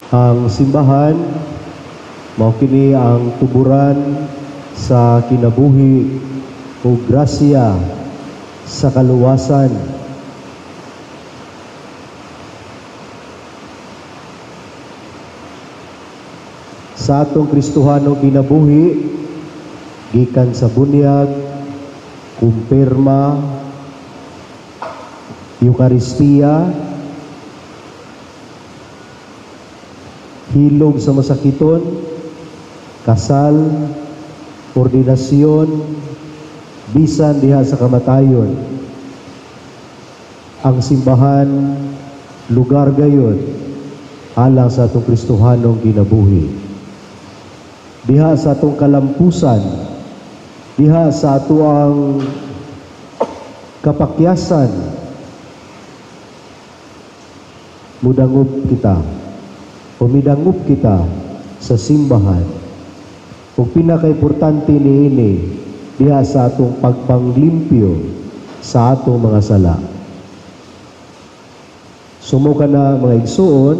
Ang simbahan mao kini ang tuburan sa kinabuhi o grasya sa kaluwasan. Sa atong Kristohanong kinabuhi, gikan sa bunyag, kumpirma, Eukaristiya, hilog sa masakiton, kasal, ordinasyon, bisan diha sa kamatayon. Ang simbahan, lugar gayon, alang sa atong Kristohanong kinabuhi. Diha sa atong kalampusan, diha sa atoang kapakyasan, mudangup kita, umidangup kita sa simbahan. Ug pinakaimportante niini diha sa atong pagpanglimpyo sa atong mga sala. Sumuka na mga igsuon,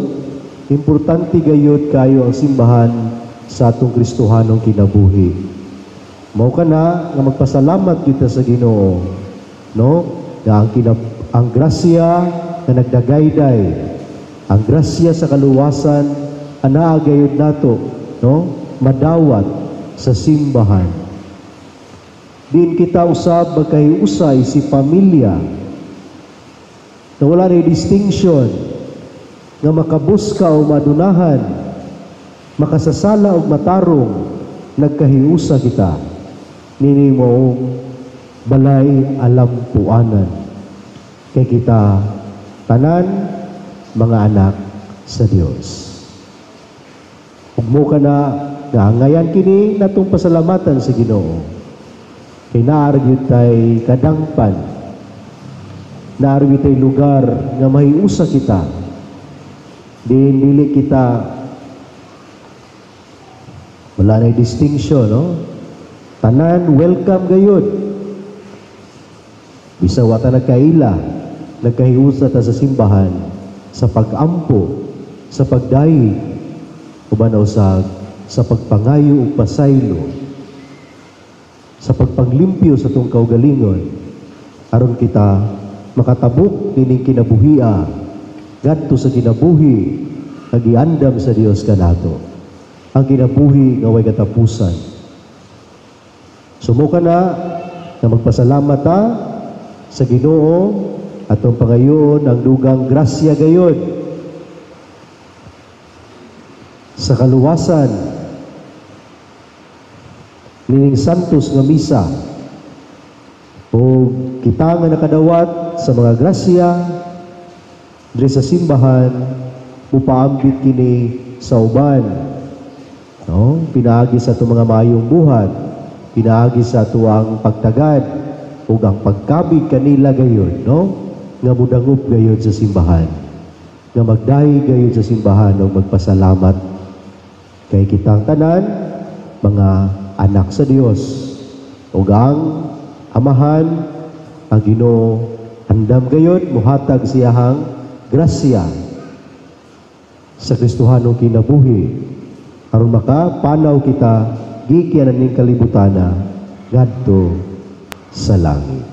importante gayud kayo ang simbahan sa atong Kristohanong kinabuhi. Mao ka na nga magpasalamat kita sa Ginoo, no? Nga ang grasya nga nagdagayday, ang grasya sa kaluwasan anaa gayud nato, no? Madawat sa simbahan. Diin kita usab magkahiusay si pamilya na wala na distinction nga makabuska o madunahan, makasasala o matarong, nagkahiusa kita nini moong balay alampuanan. Kay kita tanan mga anak sa Dios. Ug mo ka na nga angayan kini natong pasalamatan sa Ginoo. Kay naa ra gyud tay kadangpan, naa ra gyud tay lugar nga mahiusa kita. Din dili kita wala na distinction, no? Tanan welcome gayud. Bisa wa ta nagkaila, nagkahiusa ta sa simbahan sa pag-ampo, sa pagdayeg, uban usab sa pagpangayo ug pasaylo, sa pagpanglimpyo sa atong kaugalingon, aron kita makatabok nining kinabuhia ngadto sa kinabuhi nga giandam sa Dios kanato, ang kinabuhi nga way katapusan. Sumuka na na magpasalamat ta sa Ginoo atong pangayoon ang dugang grasya gayod sa kaluwasan nining santos nga misa, o kita nga nakadawat sa mga grasya diri sa simbahan, mupaambit kini sa uban, no? Pinaagi sa atong mga maayong buhat, pinaagi sa atuang pagtagad ug ang pagkabig kanila gayon, no? Nga mudangup gayon sa simbahan, nga magdahi gayon sa simbahan ug magpasalamat kay kitang tanan mga anak sa Dios ug ang Amahan ang Ginoo andam gayon muhatag siyahang grasya sa Kristohanong kinabuhi aron makapanaw kita gikan ning kalibutana ngadto sa langit.